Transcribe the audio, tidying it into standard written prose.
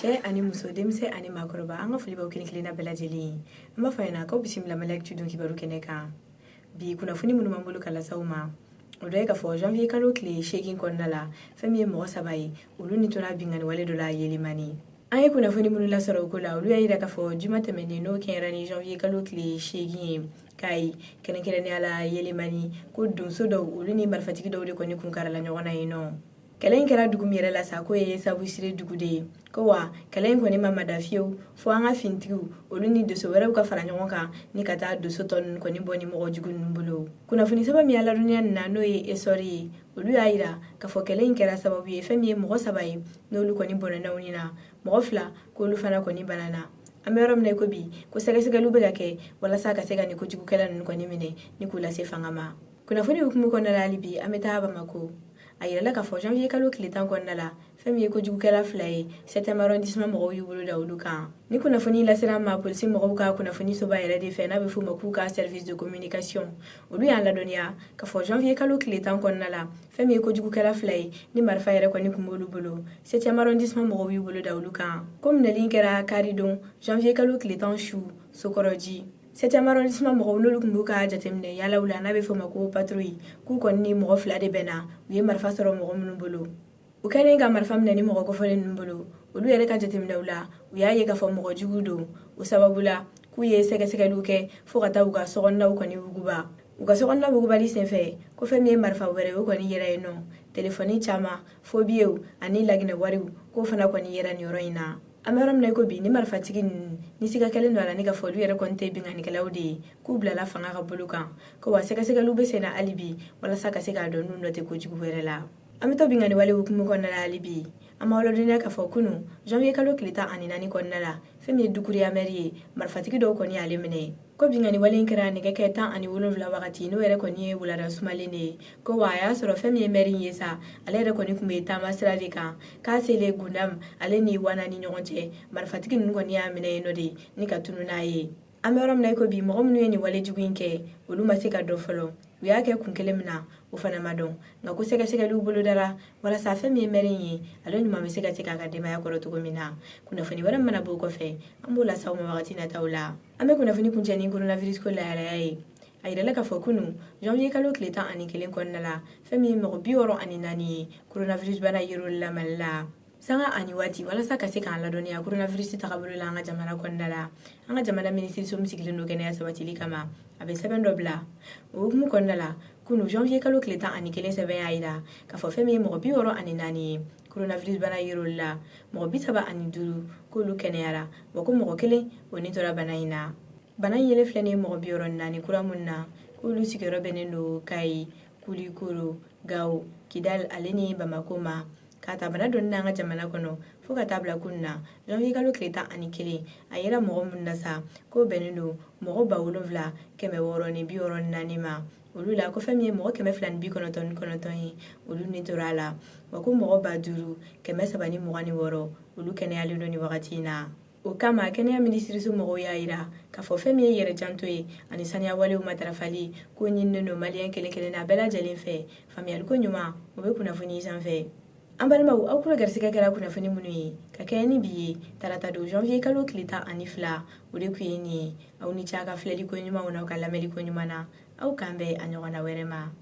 Cɛ ani muso, denmisɛn ani maakɔrɔba, an ka foli b'aw kelen kelenna bɛɛ lajɛlen ye. An b'a fɔ a ɲɛna k'aw bisimila Mali Actu don kibaru kɛnɛ kan. Bi kunnafoni minnu b'an bolo ka lase aw ma, o dɔ ye k'a fɔ janvier kalo tile 8 kɔnɔna la, fɛn min ye mɔgɔ saba ye, olu ni tora binkanni wale dɔ la Yelimani. An ye kunnafoni minnu lasɔrɔ o ko la, olu y'a yira k'a fɔ juma tɛmɛnen, n'o kɛra ni janvier kalo tile 8 ye, Kayi, kɛrɛnkɛrɛnnenya la Yelimani, ko donso dɔw, olu ni marifatigi dɔw de kɔni kun karala ɲɔgɔn na yen nɔ. Kɛlɛ in kɛra dugu min yɛrɛ la sa, k'o ye Sabusire dugu de ye. Ko wa kɛlɛ in kɔni ma mada fiyewu fo an ka finitigiw, olu ni donso wɛrɛw ka fara ɲɔgɔn kan ni ka taa donso tɔ ninnu kɔni bɔ ni mɔgɔ jugu ninnu bolo. Kunnafoni sɛbɛn min y'a ladɔnniya nin na, n'o ye Essor ye, olu y'a yira k'a fɔ kɛlɛ in kɛra sababu ye, fɛn min ye mɔgɔ saba ye, n'olu kɔni bɔnɛna u ni na, mɔgɔ fila k'olu fana kɔni banana. An bɛ yɔrɔ min na i ko bi, ko sɛgɛsɛgɛliw bɛ ka kɛ walasa ka se ka nin kojugukɛla ninnu kɔni minɛ ni k'u lase fanga ma. Kunnafoni hukumu kɔnɔna la, hali bi an bɛ taa Bamakɔ. A yirala k'a fɔ janvier kalo tile 10 kɔnɔna la, fɛn min ye kojugukɛla fila ye, 7e arrondissement mɔgɔw y'u bolo da olu kan. Ni kunnafoni lasera an ma polisi mɔgɔw ka kunnafoni soba yɛrɛ de fɛ, n'a bɛ f'o ma k'u ka service de communication. Olu y'an ladɔnniya k'a fɔ janvier kalo tile 10 kɔnɔna la, fɛn min ye kojugukɛla fila ye, ni marifa yɛrɛ kɔni tun b'olu bolo, 7e arrondissement mɔgɔw y'u bolo da olu kan. Ko minɛli in kɛra karidon janvier kalo tile 10 su Sokɔrɔji. 7e arrondissement mɔgɔw, n'olu tun b'u ka jateminɛ yalaw la, n'a bɛ f'o ma ko patrouille, k'u kɔni ni mɔgɔ fila de bɛnna, u ye marifa sɔrɔ mɔgɔ minnu bolo. U kɛlen ka marifa minɛ ni mɔgɔ kofɔlen ninnu bolo, olu yɛrɛ ka jateminɛw la, u y'a ye k'a fɔ mɔgɔ jugu don. O sababu la, k'u ye sɛgɛsɛgɛliw kɛ fo ka taa u ka sokɔnɔnaw kɔni wuguba. U ka sokɔnɔna wugubali senfɛ, ko fɛn min ye marifa wɛrɛ, o kɔni yera yen nɔ, telefɔni caman, faux billets ani laginɛ wariw, k'o fana kɔni yera nin yɔrɔ in na. An bɛ yɔrɔ min na i ko bi, ni marifatigi ninnu ni siga kɛlen don a la ni ka fɔ olu yɛrɛ kɔni tɛ binkannikɛlaw de ye, k'u bilala fanga ka bolo kan. Ko wa sɛgɛsɛgɛliw bɛ senna hali bi walasa ka se k'a dɔn n'u nɔ tɛ kojugu wɛrɛ la. An bɛ to binkanni wale hukumu kɔnɔna la hali bi. An b'aw ladɔnniya k'a fɔ kunun janvier kalo tile 14 kɔnɔna la, fɛn min ye Dukuriya mɛri ye, marifatigi dɔw kɔni y'ale minɛ. Ko binkanni wale in kɛra nɛgɛ kɛ 17 wagati, n'o yɛrɛ kɔni ye wulada sumalen de ye. Ko wa a y'a sɔrɔ fɛn min ye mɛri in ye sa, ale yɛrɛ kɔni tun bɛ taama sira de kan. K'a selen Gundam ale ni Wana ni ɲɔgɔn cɛ, marifatigi ninnu kɔni y'a minɛ yen nɔ de ni ka tunu n'a ye. An bɛ yɔrɔ min na i ko bi, mɔgɔ minnu ye nin wale jugu in kɛ, olu ma se ka dɔn fɔlɔ. U y'a kɛ kun kelen min na, o fana ma dɔn, nka ko sɛgɛsɛgɛliw bolodara walasa fɛn min ye mɛri in ye, ale ɲuman bɛ se ka se k'a ka denbaya kɔrɔ cogo min na. Kunnafoni wɛrɛ mana bɔ o kɔfɛ, an b'o lase aw ma wagati nataw la. An bɛ kunnafoni kuncɛ ni coronavirus ko lahalaya ye. A yirala k'a fɔ kunun janvier kalo tile 11 kɔnɔna la, fɛn min ye mɔgɔ 64 ye, coronavirus bana yer'olu la Mali la. Sanga ani waati, walasa ka se k'an ladɔnniya coronavirus tagabolo la an ka jamana kɔnɔna la, an ka jamana minisiriso min sigilen don kɛnɛya sabatili kama, a bɛ sɛbɛn dɔ bila. O hukumu kɔnɔna la, kunun janvier kalo tile 11 sɛbɛn y'a yira k'a fɔ fɛn min ye mɔgɔ 64 ye, coronavirus bana yer'olu la, mɔgɔ 35 k'olu kɛnɛyara, wa ko mɔgɔ kelen o ni tora bana in na. Bana in yelen filɛ nin ye mɔgɔ 64 kura minnu na, k'olu sigiyɔrɔ bɛnnen don Kayi, Kulikoro, Gawo, Kidal ale ni Bamako ma. K'a ta bana donni n'an ka jamana kɔnɔ fo ka taa bila kunun na janvier kalo tile 11, a yera mɔgɔ minnu na sa, k'o bɛnnen don mɔgɔ 7664 ma. Olu la, ko fɛn min ye mɔgɔ 299 ye, olu ni tora a la, wa ko mɔgɔ 5326, olu kɛnɛyalen don nin wagati in na. O kama, kɛnɛya minisiriso mɔgɔw y'a yira k'a fɔ fɛn min ye yɛrɛ janto ye ani saniya walew matarafali, k'o ɲininen don maliyɛn kelen kelenna bɛɛ lajɛlen fɛ. Faamuyaliko ɲuman, o bɛ kunnafoni sanfɛ. An balimaw, aw kulo garisɛgɛ kɛra kunnafoni minnu ye ka kɛɲɛ ni bi ye, tarata don janvier kalo tile 12, o de tun ye nin ye. Aw ni ce a ka filɛliko ɲumanw n'aw ka lamɛnliko ɲuman na. Aw k'an bɛn a ɲɔgɔnna wɛrɛ ma.